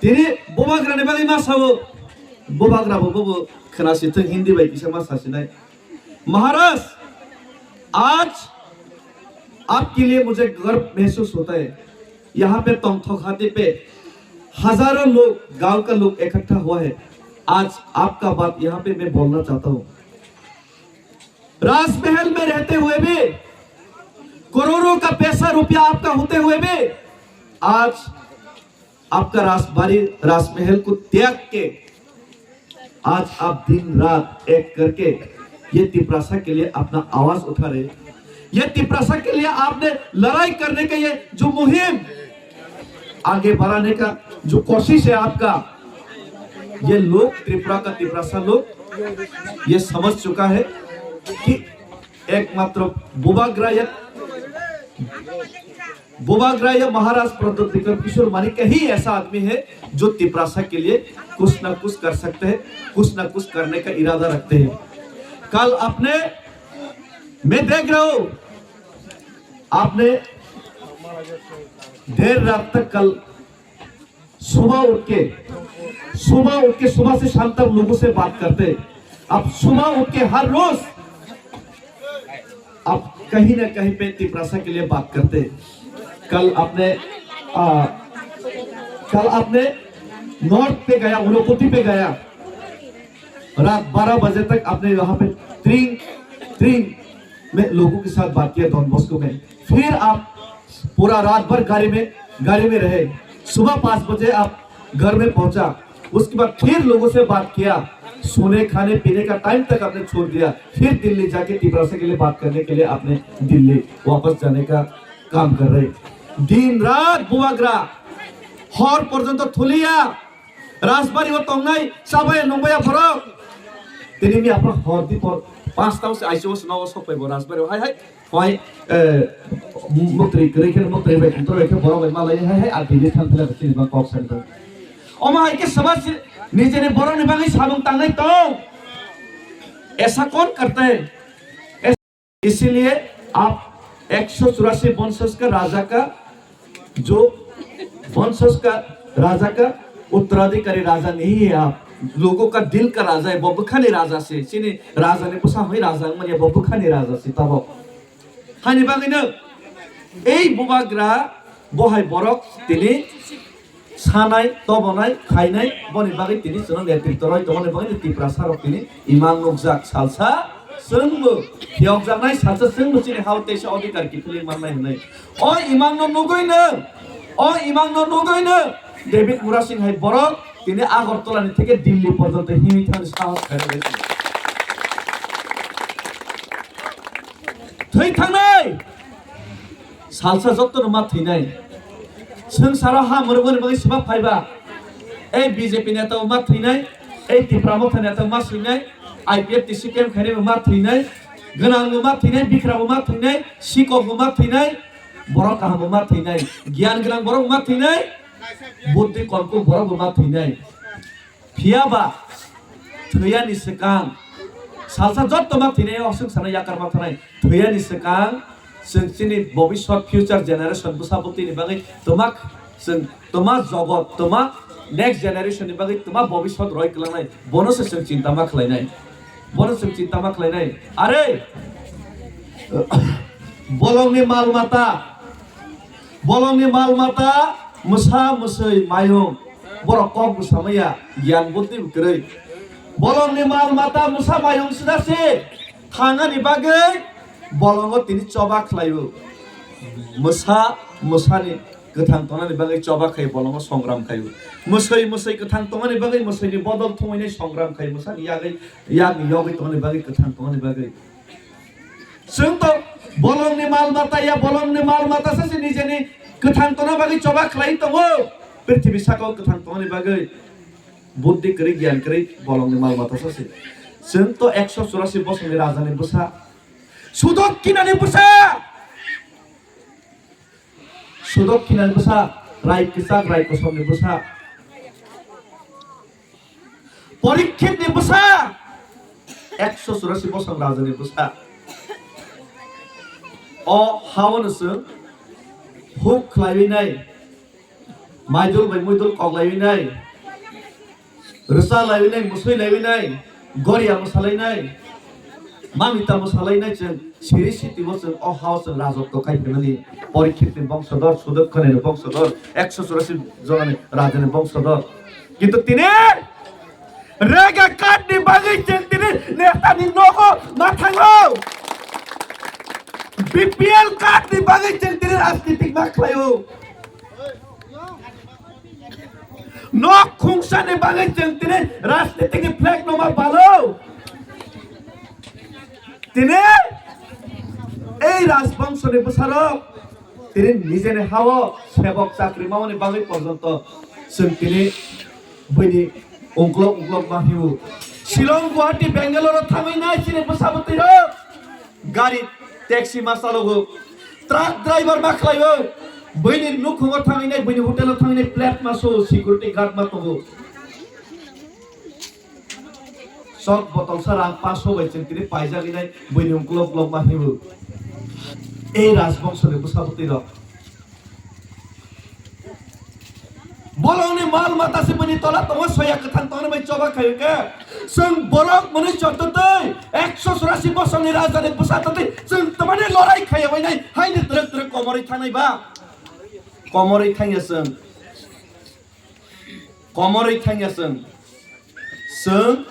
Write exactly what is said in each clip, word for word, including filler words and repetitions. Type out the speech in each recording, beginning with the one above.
Tini bubagrani bagwi ma sao, bubagra bo bobo khwnasithwng Hindi bai kisa ma sasinai. महाराज, आज आपके लिए मुझे गर्व महसूस होता है। यहाँ पे तोंगथोक हाथी पे हजारों लोग, गांव का लोग इकट्ठा हुआ है। आज आपका बात यहाँ पे मैं बोलना चाहता हूँ। राजमहल में रहते हुए भी, करोड़ों का पैसा रुपया आपका होते हुए भी, आज आपका राजबाड़ी, राजमहल को त्याग के आज आप दिन रात एक करके ये तिपरासा के लिए अपना आवाज उठा रहे। ये तिपरासा के लिए आपने लड़ाई करने का ये जो मुहिम आगे बढ़ाने का जो कोशिश है आपका, ये लोग, त्रिपुरा का तिपरासा लोग ये समझ चुका है कि एकमात्र बुबाग्रा या, बुबाग्रा या महाराज प्रद्युत विक्रम किशोर मानिक का ही ऐसा आदमी है जो तिपरासा के लिए कुछ ना कुछ कर सकते हैं, कुछ ना कुछ करने का इरादा रखते हैं। कल आपने, मैं देख रहा हूँ, आपने देर रात तक कल सुबह उठ के, सुबह उठ के, सुबह से शाम तक लोगों से बात करते। अब सुबह उठ के हर रोज आप कहीं ना कहीं पे तिपरासा के लिए बात करते। कल आपने, आ, कल आपने नॉर्थ पे गया, उनकोटी पे गया, रात बारह बजे तक आपने वहां पे ट्रिंग ट्रिंग में लोगों के साथ बात किया, डॉन बॉस्को में। फिर आप पूरा रात भर गाड़ी में, गाड़ी में रहे। सुबह पाँच बजे आप घर में पहुंचा, उसके बाद फिर लोगों से बात किया, सोने, खाने पीने का टाइम तक आपने छोड़ दिया, फिर दिल्ली जाके तिपरासा के लिए बात करने के लिए आपने दिल्ली वापस जाने का काम कर रहे। दिन रात बुबाग्रा, हर पर्यंत थुलिया, Rajbari o tongnai chabaya nungbaya borok. Tini mi aphra hor di por panch ta se aisi o nogo sok pai bo Rajbari o hai hai. Hoi, eh, mukri kwrwi khe mukri bai kuntor bai khe borok bai malai hai hai a bini thang thang tini bang kok sari tong. Omo hai khe swma si nijeni borok ni bagwi samung tangnai tong. Aisa kon karte? इसीलिए आप एक सौ चौरासी वंशज का राजा का जो वंशज का राजा का उत्तराधिकारी राजा नहीं है, आप लोगों का दिल का राजा है। Bo bwkhani raja se, chini raja ni bwsa hwnwi raja wngmani, bo bwkhani raja se tabok. Hani bagwi no ei bubagra bo hai borok tini sanai, tobonai, khainai, boni bagwi tini chwngno netritw rwui tongmani bagwi Tiprasa rok tini imang nukjak, salsa chwngbo phiyokjaknai, salsa chwngbo chini hao teisa odhikar kiphilwi mannai hwnwi. O imangno nugwino, o imangno nugwino David Murasing hai borok tini Agartala ni theke Delhi porjonto himwi thangni sahos khairok thwi thangnai. Salsa jotto no ma thwinai. Swng saro ha mwrwkmani bagwi swbak phaiba. Ei B J P neta bo ma thwinai. Ei Tipra Motha neta bo ma thwinai. I P F T C camp khainai bo ma thwinai. Gwnang bo ma thwinai, bikra bo ma thwinai, sikok bo ma thwinai, borok kaham bo ma thwinai, giyan gwnang borok bo ma thwinai, buddhi kolkuk borok bo ma thwinai. Phiya ba thwiyani swkang salsa jotto ma thwinai, o swk sana yakar ma thanai. Thwiyani swkang chwng chini bobiswt, future generation bwsa bwtwini bagwi twma chwng twma jogot, twma next generation ni bagwi twma bobiswt roi kwlangnai, bono se chwng chinta ma khlainai, bono chwng chinta ma khlainai. Are bolongni mal mata, bolongni mal mata, mwsa mwswi mayung, borok kok bwsa maya, giyan buddhi bo kwrwi. Bolongni mal mata, mwsa mayung sida se thangani bagwi bolongo tini choba khlaio. Mwsa, mwsani kwthang tongnani bagwi choba khai bolongo songram khaio. Mwswi, mwswi kwthang tongnani bagwi mwswini bodol thumwini songram khai, mwsani yagwi, yagni yogwi tongnani bagwi, kwthang tongnani bagwi. Chwng to bolongni mal mata ya, bolongni mal mata sase nijeni kwthang tongna bagwi choba khlai tongo. Prithibi sakao kwthang tongnani bagwi buddhi kwrwi, giyan kwrwi bolongni mal mata sase. Chwng to ekso churasi bosongni rajani bwsa. Sudok kinani bwsa. Sudok kinani bwsa, rai kwchak, rai kosomni bwsa. Porikhitni bwsa, ekso churasi bosong rajani bwsa. O haono chwng huk khlaiwi nai, Maidul bai muidul koklaiwi nai, rwchalaiwi nai, musui laiwi nai, goria mwsalainai, mamita mwsalainai chwng siri sitibo chwng o hao chwng rajotw khai phaimani Porikhitni bongsodo, Sudokkhanini bongsodo, ekso churasi jonani rajani bongsodo. Kintu tini Rega card ni bagwi chwng tini netani nogo ma thango. B P L card ni bagwi chwng tini rajnitik ma khlaio. Nok khungsa ni bagwi chwng tini rajnitik ni flag no ma balo. Tini ei rajbongso ni bwsarok tini nijeni hao sebok chakri mamani bagwi porjonto chwng tini buini ungklok ungklok ma hibu. Shillong, Guwahati, Bangalore o thangwi nai chini bwsa bwtwi rok gari, taxi ma chalogo, truck driver ma khlaio, buini nukhungo thangwi nai, buini hotel o thangwi nai, plate ma so, security guard ma tongo. Sok botolsa rang paso bai chwng tini paijagwi nai buini ungklok lok ma hibu. Ei rajbongso ni bwsa bwtwi rok. Bolongni mal mata se buini tola tongo, soya kwthang tongni bai choba khayo khe. Chwng borok mwnwi chototwi ekso churasi bosongni rajani bwsa totwi chwng tamani lorai khaiya bai nai haini twrwk twrwk komorwi thangnai ba? Komorwi thangya chwng. Komorwi thangya chwng. Chwng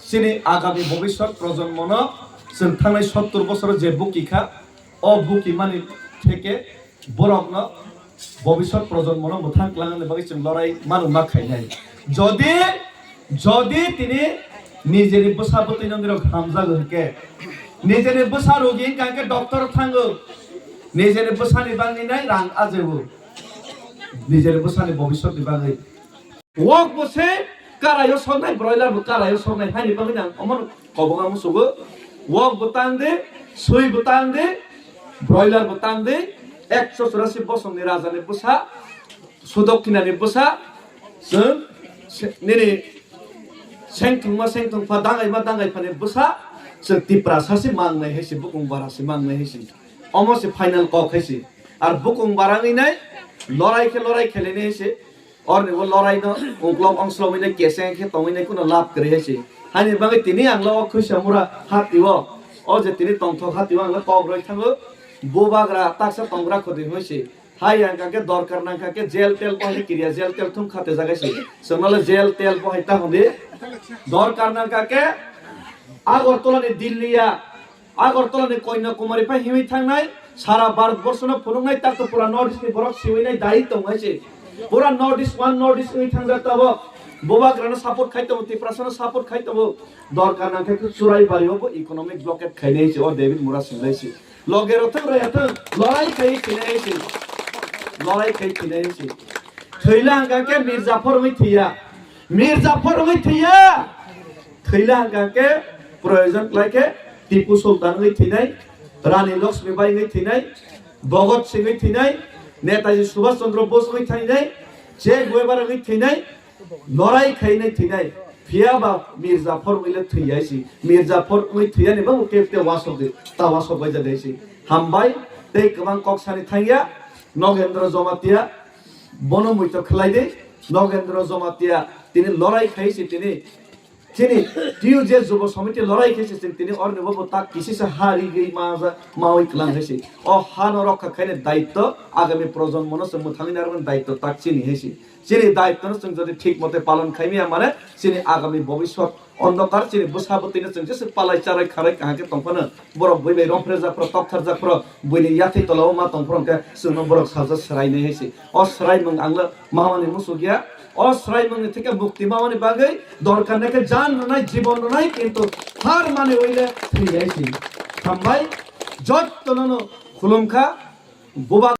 chini agami bobiswt projonmono chwng thangnai sottur bosoro je buki kha, o buki mani theke borokno bobiswt projonmono mwthang kwlangni bagwi chwng lorai manu ma khainai. Jodi, jodi tini nijeni bwsa bwtwi nondirok hamjago hwnkhe, nijeni bwsa rogi wngkha hwnkhe doctor thango, nijeni bwsani bagwi nai rang ajebo, nijeni bwsani bobiswtni bagwi. Wok bo se karaio soknai, broiler bo karaio soknai, haini bagwi ang omono kobonga musugo. Wok bo tang de, sui bo tang de, broiler bo tang de, ekso churasi bosongni rajani bwsa, Sudokkinani bwsa, chwng se-, nini sengthongma sengthongpha dangaima dangaiphani bwsa, chwng Tiprasa se mangnai hai se, bukung bara se mangnai hai se. Omo se final kok hai se. Ar bukung barangwi nai lorai khe lorai kheleni hai se. Orni bo lorai no ungklok ongslogwi nai keseng khe tongwi nai kuno lab kwrwi hai se. Haini bagwi tini ang lo o khwisa mura hati o. O je tini tongthok hati o ang lo kok roi thango. Bubagra taksa tongra khodi hoi se. Hai ang kake dorkar nang kake jail tel bo hai kiriya, jail tel thung khate jagai se. Chwngno le jail tel bo hai ta hodi. Dorkar nang kake Agartala ni Dilli ya. Agartala ni Kanyakumari phai hiwi thangnai, sara Bharat borshono phunuknai, tak to pura North East ni borok siwi nai dai tong hai se. Pura North East, one North East wngwi thangjak tabok. Bubagrano support khai tongo, Tiprasano support khai tongo. Dorkar nang khe Churaibari o bo economic blockade khainai se, o David Murasing lai se. Loge rw thwng rw ya thwng, lorai khai thinai se. Lorai khai thinai se. Thwila hwnkha khe Mir Jafar wngwi thwiya. Mir Jafar wngwi thwiya. Thwila hwnkha khe proyojon khlai khe Tipu Sultan wngwi thwinai, Rani Lakshmi Bai wngwi thwinai, Bhagat Singh wngwi thwinai, Netaji Subhash Chandra Bose wngwi thwinai, Che Guevara wngwi thwinai, lorai khainai thwinai. Phiya ba Mir Jafar wngwi le thwiya si. Mir Jafar wngwi thwiyani bo kebte wasok di, ta wasok bai jadai si. Hambai, tei kwbang kok sani thangya, Nogendra Jamatia, bono muitok khlai di, Nogendra Jamatia, tini lorai khai si tini. Chini T U J Jubo Samiti lorai khe se chwng tini orni bo tak kisisa ha rigwi ma ja, mawi kwlang hai se. O ha no rokha khaina daitto agami projonmo no chwng mwthangwi narwkna daitto tak chini hai se. Chini daitto no chwng jodi thik mote palon khai maya mane chini agami bobiswt ondokar chini bwsa bwtwi no chwng jesa palai charai kharai kaham khe tong phano borok bui bai romphre jak phro tokthar jak phro buini yathai tola o ma tong phro hwnkhe chwng no borok sajak swrai nai hai se. O swraimung ang le mamani musuk ya. O swraimungni theke mukti mamani bagwi dorkar nai khe jan rwnai, jibon rwnai, kintu har mani wile thwi hai si. Hambai, jottono no khulum kha, buba